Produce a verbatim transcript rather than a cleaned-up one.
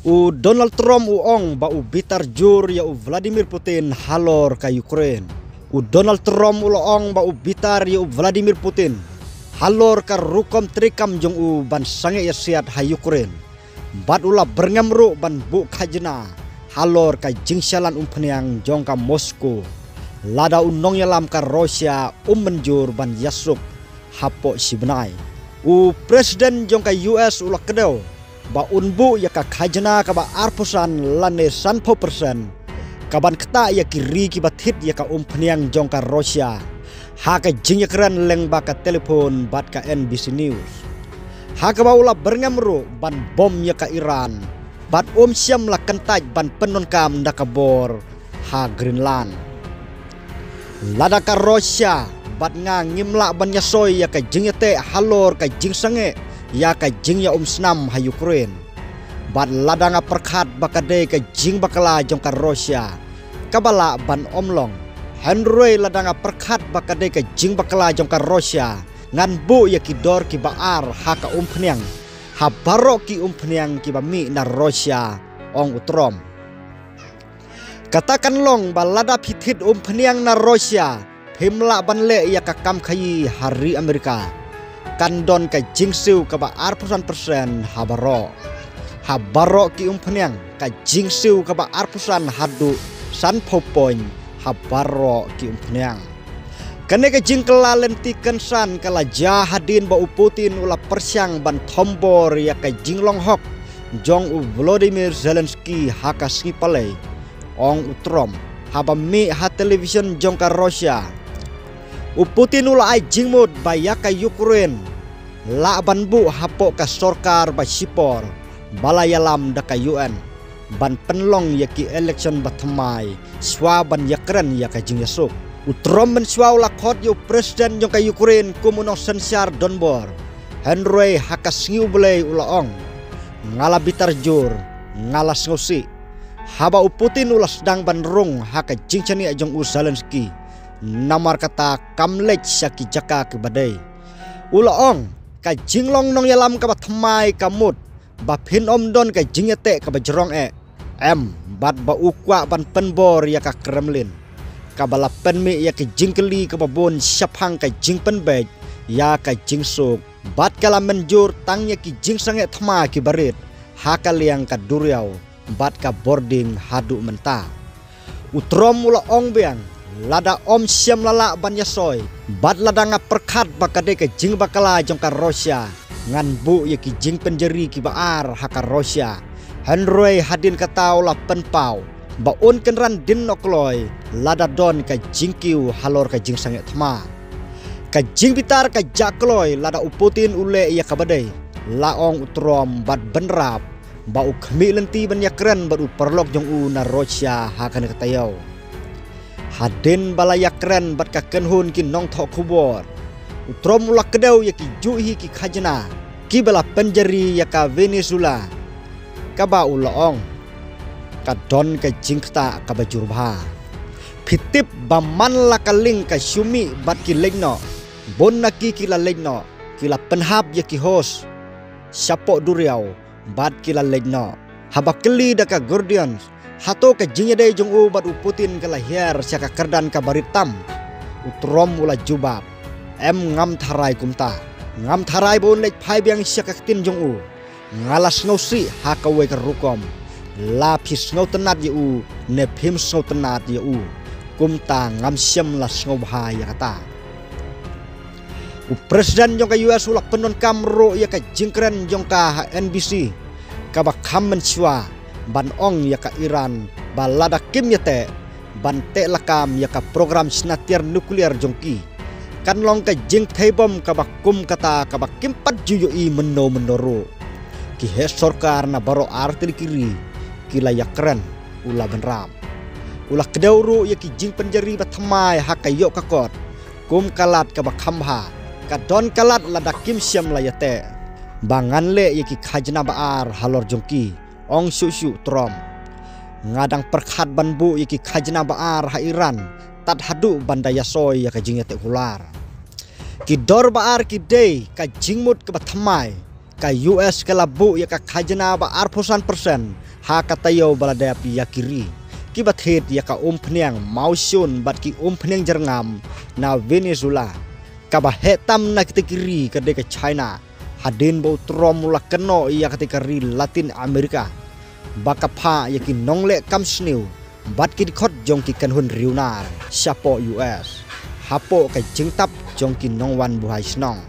U Donald Trump u ong ba u bitar jur ïa u Vladimir Putin halor ka Ukraine. U Donald Trump u la ong ba u bitar ïa u Vladimir Putin halor ka rukom treikam jong u ban sangeh ïasiat ha Ukraine. Bad u la byrngem ruh ban buh khajna halor ka jingshalan umphniang jong ka Moscow, lada u nongïalam ka Russia um mynjur ban ïasuk hapoh shi bnai. U President jong ka U S u la kdew ba un buh ïa ka khajna kaba arphew san lane sanphew percent kaban ktah ïa ki ri kiba thied ïa ka umphniang jong ka Russia ha ka jingïakren lyngba ka telephone bad ka N B C News, ha kaba u la byrngem ruh ban bom ïa ka Iran bad um shym la kyntait ban pyndonkam da ka bor ha Greenland. Lada ka Russia bad nga ngim lah ban ïasoi ïa ka jingïateh halor ka jingsangeh ïa ka jingïaumsnam ha Ukraine, bad lada nga pyrkhat ba ka dei ka jingbakla jong ka Russia kaba lah ban ym long, hynrei lada nga pyrkhat ba ka dei ka jingbakla jong ka Russia, ngan buh ïa ki dor kiba ar ha ka umphniang ha baroh ki umphniang kiba mih na Russia, ong u Trump. Kata kan long ba lada phi thied umphniang na Russia, phim lah ban leh ïa ka kam khaïi ha ri Amerika. Kan don ka jingsiew kaba arphew san percent ha baroh, ha baroh ki umphniang, ka jingsiew kaba arphew san haduh sanphew point ha baroh ki umphniang. Kane ka jingkylla lynti kynsan ka la jia hadien ba u Putin u la pyrshang ban thombor ïa ka jinglong hok jong u Volodymyr Zelensky ha ka sngi Palei, ong u Trump haba mih ha television jong ka Russia. U Putin u la ai jingmut ba ïa ka Ukraine lah ban buh hapoh ka sorkar ba shipor ba la ïalam da ka U N ban pynlong ïa ki election ba thymmai shwa ban ïakren ïa ka jingïasuk. U Trump mynshuwa u la khot ïa u President jong ka Ukraine kum u nongsynshar donbor, hynrei ha ka sngi U Blei u la ong, nga la bitar jur, nga la sngewsih. Haba u Putin u la sdang ban rung ha ka jingshaniah jong u Zelensky, namar kata kam leit sha ki jaka kiba dei. U la ong, ka jinglong nongïalam kaba thymmai ka mut ba phin ym don ka jingïateh kaba jrong eh, em, bad ba u kwah ban pynbor ïa ka Kremlin, kaba la pynmih ïa ka jingkylli kaba bun shaphang ka jingpynbeit ïa ka jingsuk, bad ka la mynjur tang ïa ki jingsangeh thma kiba rit ha ka liang ka duriaw bad ka bording haduh mynta. U Trump u la ong biang, lada ym shym la lah ban ïasoi bad lada nga pyrkhat ba ka dei ka jingbakla jong ka Russia, ngan buh ïa ki jingpynjari kiba ar ha ka Russia, hynrei hadien kata u la pynpaw ba un kynran dien noh kloi lada don ka jingkiew halor ka jingsangeh thma. Ka jingbitar ka jah kloi lada u Putin u leh ïa kaba dei, la ong u Trump bad bynrap ba u khmih lynti ban ïakren bad u paralok jong u na Russia ha kane ka taïew. Hadien ba la ïakren bad ka kynhun ki nongthoh khubor, u Trump u la kdew ïa ki juh hi ki khajna kiba la pynjari ïa ka Venezuela, kaba u la ong, ka don ka jingktah kaba jur bha. Phi tip ba man la ka lieng ka shu mih bad ki leit noh, bun na ki ki la leit noh, ki la pynhap ïa ki hose shapoh duriaw bad ki la leit noh. Haba kylli da ka Guardian, hato ka jingïadei jong u bad u Putin ka la hiar sha ka kyrdan kaba rit tam, u Trump u la jubab, em, ngam tharai kumta. Ngam tharai ba un leit phai biang sha ka ktien jong u. Nga la sngewsih ha kawei ka rukom. La phi sngewtynnat ïa u ne phim sngewtynnat ïa u, kumta ngam shym la sngewbha ïa kata. U President jong ka U S u la pyndonkam ruh ïa ka jingkren jong ka ha N B C, kaba kham mynshuwa ban ong ïa ka Iran ba lada kim ïateh ban teh lakam ïa ka program shna tiar nukliar jong ki, kan long ka jingthei bom kaba kum kata kaba kim pat ju ïohi mynno mynno ruh. Ki heh sorkar na baroh artylli ki ri ki la ïakren, u la bynrap. U la kdew ruh ïa ki jingpynjari ba thymmai ha ka ïoh ka kot, kum ka lad kaba kham bha, ka don ka lad lada kim shym la ïateh, ba ngan leh ïa ki khajna ba ar halor jong ki, ong shuh shuh Trump. Nga dang pyrkhat ban buh ïa ki khajna ba ar ha Iran tad haduh ban da ïasoi ïa ka jingïateh kular. Ki dor ba ar ki dei ka jingmut kaba thymmai, Ka U S ka la buh ïa ka khajna ba arphew san percent ha ka taïew ba la dep ïa ki ri kiba thied ïa ka umphniang mawshun bad ki umphniang jyrngam na Venezuela. Kaba heh tam na kita ki ri ka dei ka China, hadien ba u Trump u la kynnoh ïa kata ka ri Latin America ba ka phah ïa ki nongleh kam sniew bad ki dkhot jong ki kynhun riewnar shapoh U S hapoh ka jingtap jong ki nongwan buhai shnong.